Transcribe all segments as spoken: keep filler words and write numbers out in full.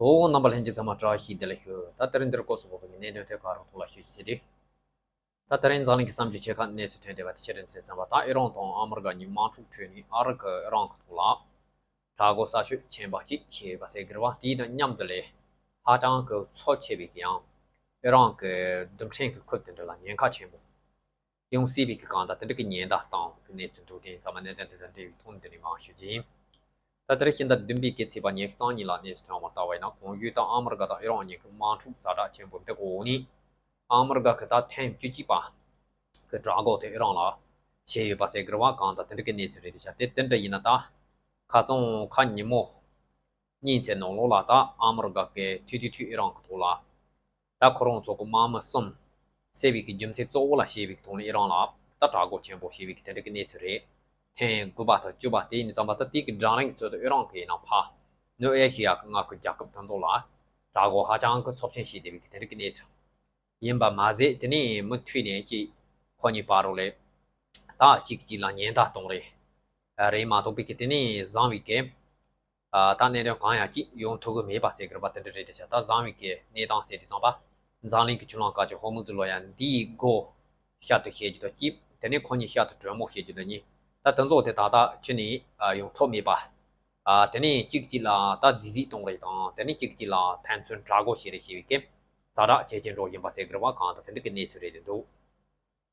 ཨོ། རྣམ་པ་ལྷན་རྒྱས་ཚང་མ་བཀྲ་ཤིས་བདེ་ལེགས་ཞུ། ད་དེ་རིང་འདིར་སྐོར་སུ་བབས་པའི་གནད་དོན་ཐད་ཀར་ཐོག་ལ་ཞུ་ཞིག་ཟེར་དུས། ད་དེ་རིང་འཛམ་གླིང་གི་གསར་འགྱུར་ཆེ་ཁག་གནས་ཚུལ་ཐོན་བསྡད་པ་དེ་ཕྱི་དྲོ་ཚེས་ཟིན་པ་དང་ཨི་རན་དང་ཨ་མི་རི་ཀ་གཉིས་དམག་འཁྲུག་ཁྲོད་ནས་ཨ་རི་གི་ཨི་རན་གི་ཐོག་ལ་དྲག་རྒོལ་གསར་ཤོས་ཆེན་པོ་གཅིག་བྱས་ཡོད་པ་ཟེར་གི་རེད་བ། དེའི་དང་མཉམ་དུ་ལས་ཧ་ཅང་གི་ཚབས་ཆེ་བའི་གི་ཡང་ཨི་རན་གི་རྡུལ་ཕྲན་གི་ཁུལ་དེ་འདྲ་ལ་ཉེན་ཁ་ཆེན་པོ། ཡོང་སྲིད་པའི་གི་གང་ལྟར་དེ་འདྲ་གི་ཉེན་བརྡ་བཏང་བའི་གནས་ཚུལ་འདུག་དེ་ཡིན་ཙང་མ་གནད་དོན་དེ་དང་འབྲེལ་བའི་ཐོག་ནས་འདི་ནས་མང་ཤོས་ཅིག་ཡིན། ད་ལྟར་ཕྱི་ཟླ་བདུན་པའི་གི་ཚེས་པ་ཉེར་གཅིག་ཉིན་ལ་གནས་ཚུལ་ཐོན་པར་ལྟ་བ་ཡིན་ན། གོང་ཞུས་ལྟར་ཨ་མི་རི་ཀ་དང་ཨི་རན་གཉིས་ཀྱི་དམག་འཁྲུག་ཛ་དྲག་ཆེན་པོ་འདི་གི་འོག་ནས་ཨ་མི་རི་ཀ་གི་ད་ཐེངས་བཅུ་གཅིག་པ་གི་དྲག་རྒོལ་དེ་ཨི་རན་ལ་བྱས་ཡོད་པ་ཟེར་གི་རེད་བ། གང་ལྟར་དེ་འདྲ་གི་གནས་ཚུལ་རེད་དེ་ཤག་དེ་དེ་འདྲ་ཡིན་ན་ད་ཁ་རྩང་ཁ་ཉིན་མོ་གཉིས་ཚེ་ནང་ལོགས་ལ་ད་ཨ་མི་རི་ཀ་གི་ཐུ་ཐུ་ཐུ་ཨི་རན་གི་ཐོག་ལ་ད་ཁོ་རང་ཚོ་གི་དམག་མི་གསུམ་བསད་པའི་གི་རྒྱུ་མཚན་གཙོ་བོ་ལ་བྱས་པའི་གི་ཐོག་ནས་ཨི་རན་ལ་ད་དྲག་རྒོལ་ཆེན་པོ་བྱས་པའི་གི་དེ་འདྲ་གི་གནས་ཚུལ་རེད། ཐེངས་དགུ་པ་དང་བཅུ་པ་དེ་ཡིན་ཙང་མ་ད་དེ་གི་བགྲོ་གླེང་གི་ཚུལ་དུ་ཨི་རན་གི་ཡིན་ན་ཕ་ནུབ་ཨེ་ཤི་ཡ་གི་མངའ་ཁུལ་རྒྱལ་ཁབ་དེ་ཚོ་ལ་དྲག་རྒོལ་ཧ་ཅང་གི་ཚབས་ཆེན་བྱས་བསྡད་པའི་གི་དེ་འདྲ་གི་གནས་ཚུལ་ཡིན་པ་མ་ཟད། དེ་ནས་མུ་མཐུད་ནས་ཀྱི་ཁོ་གཉིས་བར་རུ་ལས་ད་གཅིག་གཅིག་ལ་ཉེན་བརྡ་གཏོང་རེས་རེད་མ་གཏོགས་པའི་གི་དེ་ནས་བཟང་བའི་གི་ད་གནད་དོན་གང་ཡང་ཅིག་ཡོང་ཐུབ་ཀྱི་མེད་པ་ཟེར་གི་རེད་པ། དེ་འདྲ་རེད་དེ་ཤག་ད་བཟང་བའི་གི་གནས་སྟངས་ཟེར་དུས་ཙམ་པ་འཛམ་གླིང་གི་ཆུ་ལོག་དཀའ་སྤྱད་ཧོར་མུ་ཛི་ལོ་ཡ་འདིའི་སྒོ་ཤར་དུ་བཤད་རྒྱུ་དང་གཅིག་དེ་ནས་ཁོ་གཉིས་ཤར་དུ་གྲོས་མོལ་བཤད་རྒྱུ་དང་གཉིས། ད་དེ་ཚོ་དེ་ད་ལྟ་ཕྱི་ནས་ཡོང་ཐུབ་མེད་པ། དེ་ནས་གཅིག་གཅིག་ལ་ད་རྫིས་རྫིས་གཏོང་རེས་དང་དེ་ནས་གཅིག་གཅིག་ལ་ཕན་ཚུན་དྲག་རྒོལ་བྱེད་རེས་བྱེད་པའི་གི་ཛ་དྲག་ཇེ་ཆེར་འགྲོ་བཞིན་པ་ཟེར་གི་རེད་པ། གང་ལྟར་དེ་འདྲ་གི་གནས་ཚུལ་རེད་དེ་འདུག་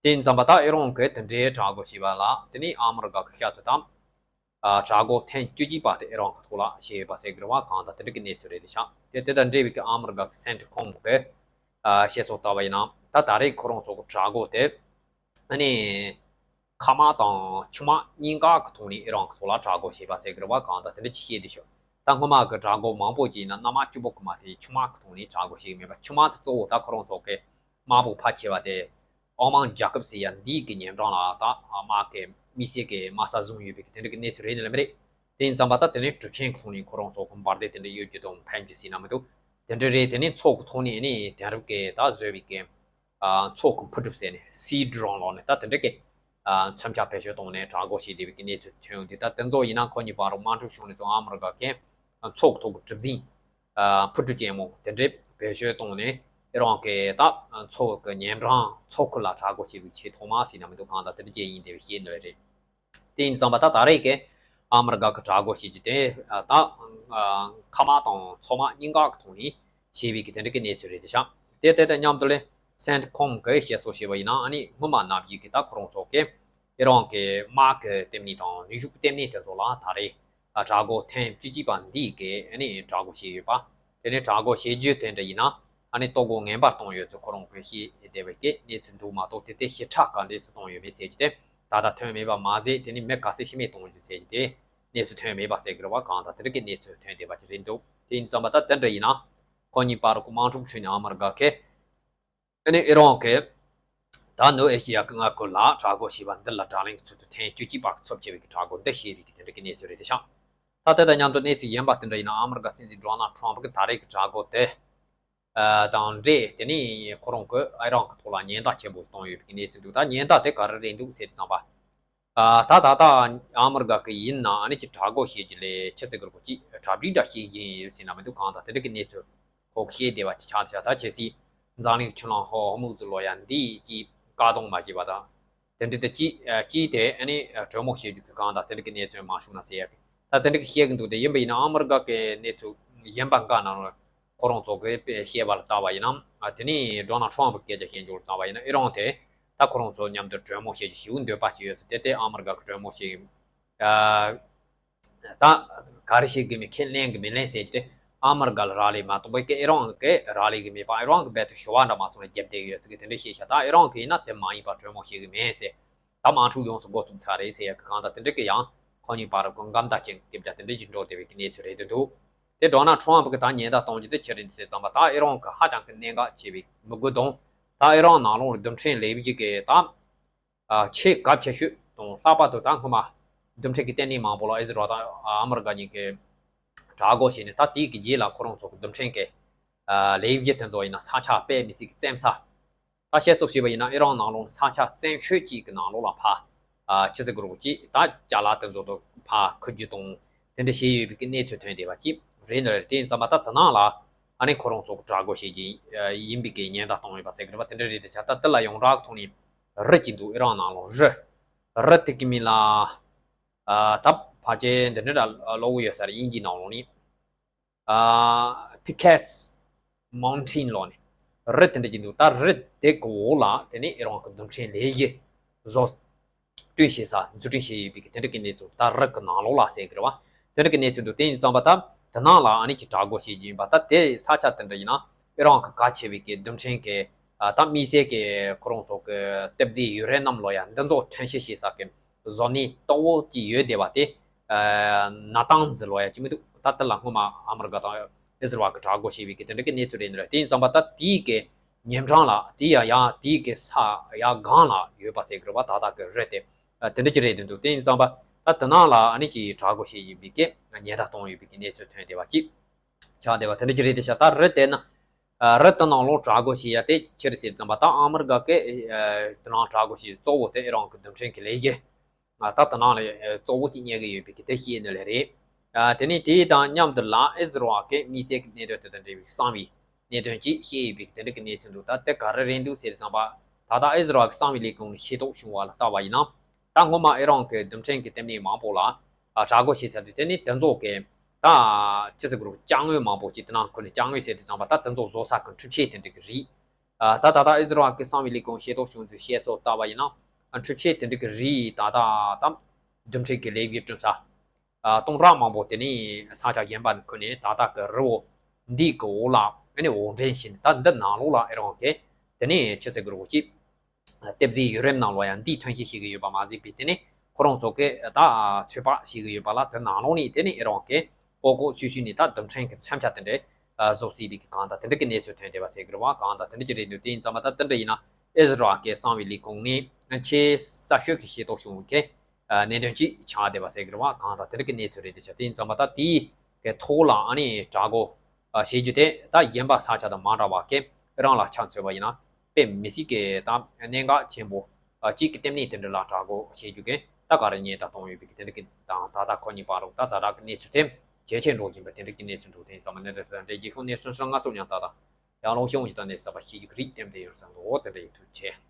དེ་ཡིན་ཙམ་པ་ད་ཨི་རན་གྱིས་དེ་འདྲའི་དྲག་རྒོལ་བྱས་པ་ལ་དེ་ནས་ཨ་མི་རི་ཀ་གི་ཤར་ཚུལ་དང་། དྲག་རྒོལ་ཐེངས་བཅུ་གཅིག་པ་དེ་ཨི་རན་གྱི་ཐོག་ལ་བྱས་ཡོད་པ་ཟེར་གི་རེད་པ། གང་ལྟར་དེ་འདྲ་གི་གནས་ཚུལ་རེད་དེ་ཤག་དེ་དེ་དང་འབྲེལ་བའི་གི་ཨ་མི་རི་ཀ་གི་སེན་ཊི་ཀོམ་གི་བཤད་སྲོལ་ལྟ་བ་ཡིན་ན། ད་ད་རེས་ཁོ་རང་ཚོ་གི་དྲག་རྒོལ་དེ་ཨ་ནི་མཁའ་དམག་དང་ཆུ་དམག་གཉིས་ཀ་གི་ཐོག་ནས་ཨི་རན་གྱི་ཐོག་ལ་དྲག་རྒོལ་བྱས་པ་ཟེར་གི་རེད་པ། གང་ལྟར་དེ་འདྲ་ཅིག་བཤད་དེ་ཤག་ད་སྔོན་མ་གི་དྲག་རྒོལ་མང་པོ་ཅིག་ཡིན་ན་གནམ་དམག་གཅིག་པོ་གི་མ་རེད། ཆུ་དམག་གི་ཐོག་ནས་དྲག་རྒོལ་བྱས་ཀྱི་མེད་པ། ཆུ་དམག་དེ་གཙོ་བོ་ད་ཁོ་རང་ཚོ་གི་དམག་དཔུང་ཕལ་ཆེ་བ་དེ་ཨོ་མན་རྒྱལ་ཁབ་ཟེར་ཡ་འདིའི་གི་ཉེ་འགྲམ་ལ་ད་དམག་གི་དམིགས་བསལ་གི་དམག་ས་བཟུང་ཡོད་པའི་གི་དེ་འདྲ་གི་གནས་ཚུལ་རེད་ནི་ལ་མི་རེད། དེ་ཡིན་ཙམ་པ་ད་དེ་ནས་གྲུབ་ཆེན་གི་ཐོག་ནས་ཁོ་རང་ཚོ་གི་འབར་མདེལ་དེ་འདྲ་གཡོ་སྒྱུ་དང་ཕན་སྒྱུ་ཟེར་ན་མི་འདུག་དེ་འདྲ་རེད། དེ་ནས་མཚོ་གི་ཐོག་ནས་ནི་དེང་རབས་གི་ད་བཟོས་པའི་གི་མཚོ་གི་འཕུར་གྲུ་ཟེར་ནས་སི་ཌི་རོན་ལབ་ནས་ད་དེ་འདྲ་གི་མཚོན་ཆ་བེད་སྤྱོད་བཏང་ནས་དྲག་རྒོལ་བྱས་བསྡད་པའི་གི་གནས་ཚུལ་ཐོན་ཡོང་དུས། ད་དེ་ཚོ་ཡིན་ན་ཁོ་གཉིས་བར་དུ་དམག་འཁྲུག་བྱུང་ནས་བཟུང་ཨ་མི་རི་ཀ་གིས་མཚོ་གི་ཐོག་གི་གྲུ་གཟིངས་འཕུར་གྲུ་ཅན་མོ་དེ་འདྲའི་བེད་སྤྱོད་བཏང་ནས་ཨི་རན་གྱི་ད་མཚོ་གི་ཉེ་འགྲམ་མཚོ་ཁུལ་ལ་དྲག་རྒོལ་བྱས་པའི་ཆེས་ཐོག་མ་ཟེར་ན་མི་འདུག་གང་ལྟར་དེ་འདྲ་ཅིག་ཡིན་བསྡད་པའི་ཤེས་ནི་རེད། དེ་ཡིན་ཙང་པ་ད་ད་རེས་ཀྱི་ཨ་མི་རི་ཀ་གི་དྲག་རྒོལ་བྱེད་རྒྱུ་དེ་ད་མཁའ་དམག་དང་མཚོ་དམག་གཉིས་ཀ་གི་ཐོག་ནས་བྱས་པའི་གི་དེ་འདྲ་གི་གནས་ཚུལ་རེད་དེ་ཤག་དེ་དེ་དང་མཉམ་དུ་ལས་སེན་ཊི་ཀོམ་གིས་བཤད་སྲོལ་བྱས་པ་ཡིན་ན། ཨ་ནི་སྔོན་མ་ནམ་ཡིན་གི་ད་ཁོ་རང་ཚོ་གི་ཨི་རན་གྱི་དམག་གི་ལྟེ་གནས་དང་ནུས་ཤུགས་ལྟེ་གནས་དེ་ཚོ་ལ་ད་རེས་དྲག་རྒོལ་ཐེངས་བཅུ་གཅིག་པ་འདིའི་གི་ཨ་ནི་དྲག་རྒོལ་བྱས་ཡོད་པ། དེ་ནས་དྲག་རྒོལ་བྱེད་རྒྱུ་དེ་འདྲ་ཡིན་ན་ཨ་ནི་ལྟོ་གོས་ངན་པར་གཏོང་ཡོད་ཚུལ་ཁོ་རང་གིས་བཤད་བསྡད་པའི་གི་གནས་ཚུལ་འདུག་མ་གཏོགས། དེ་དེ་ཞིབ་ཕྲ་ག་འདྲས་སེ་གཏོང་ཡོད་མེད་ཟེར་རྒྱུ་དེ་ད་ལྟ་ཐོན་མེད་པ་མ་ཟད། དེ་ནས་མི་ག་ཚོད་ཤི་རྨས་གཏོང་རྒྱུ་ཟེར་རྒྱུ་དེ་གནས་ཚུལ་ཐོན་མེད་པ་ཟེར་གི་རེད་པ། གང་ལྟར་དེ་འདྲ་གི་གནས་ཚུལ་ཐོན་བསྡད་པ་ཅིག་རེད་འདུག་དེ་ཡིན་ཙང་པ་ད་དེ་འདྲ་ཡིན་ན་ཁོ་གཉིས་བར་གྱི་དམག་འཁྲུག་ཁྲོད་ནས་ཨ་མི་རི་ཀ་གིས་ཨ་ནི་ཨི་རན་གྱིས་ད་ནུབ་ཨེ་ཤི་ཡ་གི་མངའ་ཁུལ་ལ་དྲག་རྒོལ་བྱས་པ་འདི་ལ་བགྲོ་གླེང་གི་ཚུལ་དུ་ཐེངས་བཅུ་གཅིག་པ་གི་ཚབས་ཆེ་བའི་གི་དྲག་རྒོལ་འདི་བྱས་པའི་གི་དེ་འདྲ་གི་གནས་ཚུལ་རེད་དེ་ཤག་ད་དེ་དང་མཉམ་དུ་གནས་ཚུལ་གཞན་པ་དེ་འདྲ་ཡིན་ན། ཨ་མི་རི་ཀ་སྲིད་འཛིན་ཌོ་ནལ་ཊམ་པ་གིས་ད་རེས་ཀྱི་དྲག་རྒོལ་དེ་དང་འབྲེལ་དེ་ནས་ཁོ་རང་གིས་ཨི་རན་གྱི་ཐོག་ལ་ཉེན་བརྡ་ཆེན་པོ་བཏང་ཡོད་པའི་གནས་ཚུལ་འདུག་ད་ཉེན་བརྡ་དེ་ག་རེ་རེད་འདུག་ཟེར་དུས་ཙམ་པ། ད་ད་ལྟ་ཨ་མི་རི་ཀ་གིས་ཡིན་ན་ཨ་ནི་ཅིག་དྲག་རྒོལ་བྱེད་རྒྱུ་ལས་ཆི་ཟེར་དགོས་རེད། ཅིག་གྲ་སྒྲིག་འདྲ་བྱེད་བཞིན་ཡོད་ཟེར་ན་མི་འདུག་གང་ལྟར་དེ་འདྲ་གི་གནས་ཚུལ་ཁོ་གིས་བཤད་བསྡད་པ་ཅིག་ཆགས་ཤག་ད་གལ་སྲིད་འཛམ་གླིང་ཆུ་ལོག་ཧོར་མུ་ཛི་ལོ་ཡ་འདི་ཅིག་བཀག་སྡོམ་མ་བྱས་པ་དང་། དེ་འདྲ་དེ་ཅི་ཅི་དེ་ཨ་ནི་གྲོས་མོལ་བྱེད་རྒྱུ་གི་གང་དང་དེ་འདྲ་གི་གནས་ཚུལ་མ་བྱུང་ན་ཟེར་ཡ་གི། ད་དེ་འདྲ་གི་བཤད་གི་འདུག་དེ་ཡིན་པ་ཡིན་ན་ཨ་མི་རི་ཀ་གི་གནས་ཚུལ་གཞན་པ་འགའ་ནང་ལ་ཁོ་རང་ཚོ་གི་བཤད་པ་ལ་ལྟ་བ་ཡིན་ན། དེ་ནས་ཌོ་ནལ་ཊམ་པ་གི་སྐད་ཆ་བཤད་རྒྱུ་ལ་ལྟ་བ་ཡིན་ན་ཨི་རན་དེ་ད་ཁོ་རང་ཚོ་མཉམ་དུ་གྲོས་མོལ་བྱེད་རྒྱུ་ཞེ་པོ་འདོད་པ་ཅིག་ཡོད་ཟེར། དེ་དེ་ཨ་མི་རི་ཀ་གི་གྲོས་མོལ་བྱེད་ད་ག་རེ་བྱེད་དགོས་མིན་ཁས་ལེན་གི་མི་ལེན་ཟེར་རྒྱུ་དེ་ཨ་མི་རི་ཀ་ལ་རག་ལས་མ་གཏོགས་པའི་ཨི་རན་གི་རག་ལས་གི་མེད་པ། ཨི་རན་གི་རྦད་དེ་ཞུ་བ་འདྲ་མ་སོང་ན་རྒྱབ་བསྡད་ཡོད་ཟེར་གི་དེ་འདྲ་བཤད་ཤག་ད་ཨི་རན་གི་ཡིན་ན་དེ་མ་ཡིན་པ་གྲོས་མོལ་བྱེད་གི་མེད་ཟེར། ད་དམག་འཁྲུག་ཡོངས་སུ་འགོ་བཙུགས་ཚར་རེད་ཟེར་ཡ་གི་གང་ལྟར་དེ་འདྲ་གི་ཡང་ཁོ་གཉིས་བར་གི་འགལ་ཟླ་ཅན་གི་སྐད་ཆ་དེ་འདྲ་ཅིག་འགྲོ་བསྡད་པའི་གི་གནས་ཚུལ་རེད་འདུག་དེ་ཌོ་ནལ་ཊམ་པ་གིས་ད་ཉེན་བརྡ་གཏོང་རྒྱུ་དེ་ཅི་རེད་ཟེར་ཙམ་པ། ད་ཨི་རན་གི་ཧ་ཅང་གི་གནད་འགག་ཆེ་བའི་དམིགས་ཡུལ་དང་། ད་ཨི་རན་ནང་ལོགས་རྡུལ་ཕྲན་ལས་རིགས་ཀྱི་ད་ཆེས་གལ་ཆེ་ཤོས་དང་ལྷག་པར་དུ་ད་སྔོན་མ་རྡུལ་ཕྲན་གྱི་ལྟེ་གནས་མང་པོ་ལ་ཨི་ཟི་རལ་དང་ཨ་མི་རི་ཀ་གཉིས་ཀྱིས་དྲག་རྒོལ་བྱས་ནས། ད་དེའི་གི་རྗེས་ལ་ཁོ་རང་ཚོ་གི་རྡུལ་ཕྲན་གྱི་ལས་གཞི་དེ་ཚོ་ཡིན་ན་ས་ཆ་དཔེ་མི་སྲིད་ཀྱི་བཙན་ས། ད་བཤད་སྲོལ་བྱས་པ་ཡིན་ན་ཨི་རན་ནང་ལོགས་ས་ཆ་བཙན་ཤོས་གཅིག་གི་ནང་ལོགས་ལ་ཕར་ཆི་ཟེར་དགོས་རེད། ཅིག་ད་ཅ་ལག་དེ་ཚོ་དང་ཕར་འཁུར་རྒྱུ་དང་དེ་འདྲ་བྱས་ཡོད་པའི་གི་གནས་ཚུལ་ཐོན་བསྡད་པ་ཅིག་རེད་ནི་རེད། དེ་ཡིན་ཙང་མ་ད་དེ་ནང་ལ་ཨ་ནི་ཁོ་རང་ཚོ་གི་དྲག་རྒོལ་བྱེད་ཀྱི་ཡིན་པའི་གི་ཉེན་བརྡ་གཏོང་ཡོད་པ་ཟེར་གི་རེད་པ། དེ་འདྲ་རེད་དེ་ཆ་ད་དེ་ལ་ཡོངས་གྲགས་ཐོག་ནས་རི་གཅིག་འདུག་ཨི་རན་ནང་ལོགས་རི། རི་དེ་གི་མིང་ལ་ཨ་ད་ཕལ་ཆེར་འདི་འདྲ་ལ་ཀློག་གི་ཡོད་ས་རེད། དབྱིན་ཇིའི་ནང་ལོགས་ནས། ཨ་Picas Mountain ལོགས་ནས་རི་དེ་འདྲ་ཅིག་འདུག་ད་རི་དེ་གི་འོག་ལ་དེ་ནས་ཨི་རན་གི་རྡུལ་ཕྲན་ལས་གཞི་བཟོ་སྐྲུན་བྱེད་ས་འཛུགས་སྐྲུན་བྱས་ཡོད་པའི་གི་དེ་འདྲ་གི་གནས་ཚུལ། ད་རི་གི་ནང་ལོགས་ལ་ཟེར་གི་རེད་བ། དེ་འདྲ་གི་གནས་ཚུལ་འདུག་དེ་ཡིན་ཙང་པ་ད་དེ་ནང་ལ་ཨ་ནི་ཅིག་དྲག་རྒོལ་བྱེད་ཀྱི་ཡིན་པ། ད་དེ་ས་ཆ་དེ་འདྲ་ཡིན་ན་ཨི་རན་གི་གལ་ཆེ་བའི་གི་རྡུལ་ཕྲན་གི་ཨ་ད་དམིགས་བསལ་གི་ཁོ་རང་ཚོ་གི་གཏེར་རྫས་ཡུ་རེ་ནམ་ལོ་ཡ་འདི་ཚོ་ཐོན་སྐྱེད་བྱེད་ས་གི་བཟོ་གནས་གཙོ་བོ་ཅིག་ཡོད་བསྡད་པ་དེ། ཨ་ན་ཏང་ཛི་ལོ་ཡ་ཅི་མི་འདུག་ད་དེ་ལ་སྔོན་མ་ཨ་མི་རི་ཀ་དང་ཨི་ཟི་རལ་གི་དྲག་རྒོལ་བྱས་པའི་གི་དེ་འདྲ་གི་གནས་ཚུལ་རེད་ནི་རེད། དེ་ཡིན་ཙང་པ་ད་དེའི་གི་ཉེ་འགྲམ་ལ་དེ་ཡ་ཡ་དེའི་གི་ས་ཡ་སྒང་ལ་ཡོད་པ་ཟེར་གི་རེད་བ། ད་ལྟ་གི་རི་དེ་ཨ་དེ་འདྲ་ཅིག་རེད་འདུག་དེ་ཡིན་ཙང་པ་ད་དེ་ནང་ལ་ཨ་ནི་ཅིག་དྲག་རྒོལ་བྱས་ཡིན་པའི་གི་ཉེན་བརྡ་གཏོང་ཡོད་པའི་གི་གནས་ཚུལ་ཐོན་བསྡད་པ་ཅིག་ཆགས་བསྡད་པ་དེ་འདྲ་ཅིག་རེད་དེ་ཤ། ད་རི་དེ་ན་ཨ་རི་དེ་ནང་ལོགས་དྲག་རྒོལ་བྱས་ཡ་དེ་ཅི་རེད་ཟེར་ཙང་པ་ད་ཨ་མི་རི་ཀ་གི་ཨ་དེ་ནང་དྲག་རྒོལ་བྱས་གཙོ་བོ་དེ་ཨི་རན་གི་རྡུལ་ཕྲན་གི་ལས་གཞི། ང་ད་ལྟ་ནང་ལ་གཙོ་བོ་གཅིག་རྙེད་ཀྱི་ཡོད་པའི་གི་དེ་བཤད་ནི་ལས་རེད། ཨ་དེ་ནས་དེ་དང་མཉམ་དུ་ལ་ཨི་ཟི་རལ་གི་དམིགས་བསལ་གྱི་གནད་དོན་དེ་དང་འབྲེལ་བའི་གསང་བའི་གནད་དོན་གཅིག་བཤད་ཡོད་པའི་གི་དེ་འདྲ་གི་གནས་ཚུལ་འདུག་ད་དེ་ག་རེ་རེད་འདུག་ཟེར་ཙང་པ་ད་ལྟ་ཨི་ཟི་རལ་གི་གསང་བའི་ལས་ཁུངས་ནས་ཤེས་རྟོགས་བྱུང་བ་ལ་ལྟ་བ་ཡིན་ན། ད་སྔོན་མ་ཨི་རན་གི་རྡུལ་ཕྲན་གི་ལྟེ་གནས་མང་པོ་ལ་ཨ་དྲག་རྒོལ་བྱས་ཚར་དུས་དེ་ནས་དེ་ཚོ་གི་ད་ཅི་ཟེར་དགོས་རེད། ཅ་དངོས་མང་པོ་ཅིག་དེ་ནང་ཁུལ་ནས་ཅ་དངོས་ཟེར་དུས་ཙང་པ་ད་དེ་ཚོ་བཟོ་ས་གི་འཕྲུལ་ཆས་དེ་འདྲ་གི་རིགས། ཨ་ད་ད་ལྟ་ཨི་ཟི་རལ་གྱི་གསང་བའི་ལས་ཁུངས་ཤེས་རྟོགས་བྱུང་ཚུལ་བཤད་སྲོལ་ལྟ་བ་ཡིན་ན། འཕྲུལ་ཆས་དེ་འདྲ་གི་རིགས་ད་ལྟ་ད་རྡུལ་ཕྲན་གྱི་ལས་གཞི་བསྐྲུན་ས་ཨ་སྟོང་ཕྲག་མང་པོ་དེ་ནས་ས་ཆ་གཞན་པ་ནས་ཁུར་ནས་ད་ལྟ་གི་རི་བོ་འདི་གི་འོག་ལ་ཨ་ནི་དབོར་འདྲེན་བྱས་ནས། ད་འདི་ནང་ལོགས་ལ་ཨི་རན་གྱི་དེ་ནས་ཅི་ཟེར་དགོས་རེད། ཅིག་གཏེར་རྫས་ཡུ་རེ་ནམ་ལོ་ཡ་འདི་ཐོན་སྐྱེད་བྱེད་ཀྱི་ཡོད་པ་མ་ཟད་པའི་དེ་ནས་ཁོ་རང་ཚོ་གི་ད་ཚོད་དཔག་བྱེད་ཀྱི་ཡོད་པ་ལ་དེ་ནང་ལོགས་ནས་དེ་ནས་ཨི་རན་གྱི་ལྐོག་ལྐོག་ཤུལ་ཤུལ་ནས་ད་རྡུལ་ཕྲན་གྱི་མཚོན་ཆ་དེ་འདྲ་བཟོ་སྲིད་པའི་གི་གང་ལྟར་དེ་འདྲ་གི་གནས་ཚུལ་ཐོན་བསྡད་པ་ཟེར་གི་རེད་བ། གང་ལྟར་དེ་འདྲ་ཅིག་རེད་འདུག་དེ་ཡིན་ཙང་མ་ད་དེ་འདྲ་ཡིན་ན་ཨི་ཟི་རལ་གྱི་གསང་བའི་ལས་ཁུངས་ནས་ཆེས་གསར་ཤོས་ཀྱི་ཤེས་རྟོགས་བྱུང་བའི་གི་གནད་དོན་ཅིག་ཆགས་བསྡད་པ་ཟེར་གི་རེད་བ། གང་ལྟར་དེ་འདྲ་གི་གནས་ཚུལ་རེད་དེ་ཆ། དེ་ཡིན་ཙང་མ་ད་དེའི་གི་ཐོག་ལ་ཨ་ནི་དྲག་རྒོལ་བྱེད་རྒྱུ་དེ་ད་གཞན་པ་ས་ཆ་དང་མ་འདྲ་བ་གི་རང་ལ་ཆ་མཚོན་པ་ཡིན་ན་དཔེ་མི་སྲིད་ཀྱི་ད་གནད་འགག་ཆེན་པོ་གཅིག་གི་ལྟེ་གནས་དེ་འདྲ་ལ་དྲག་རྒོལ་བྱེད་རྒྱུ་གི་ད་ག་རེ་ཉེན་བརྡ་གཏོང་ཡོད་པའི་གི་དེ་འདྲ་གི་དང་། ད་ལྟ་ཁོ་གཉིས་བར་ལ་ད་ཛ་དྲག་གི་གནས་ཚུལ་དེ་ཇེ་ཆེར་འགྲོ་བཞིན་པ་དེ་འདྲ་གི་གནས་ཚུལ་འདུག་དེ་ཡིན་ཙང་མ་གནད་དོན་དེ་དང་འབྲེལ་རྒྱལ་ཁབ་གནས་ཚུལ་སོང་ང་ཚོ་མཉམ་ལྟ་དང་། ཡང་ལོ་ཤོང་གི་ད་ནས་གསར་པ་ཤེས་རྒྱུ་གི་རིགས་ལྟེམ་དེ་ཡོད་ས་འདུག་དེ་འདྲ་ཡིན་ཐུགས་རྗེ་ཆེ།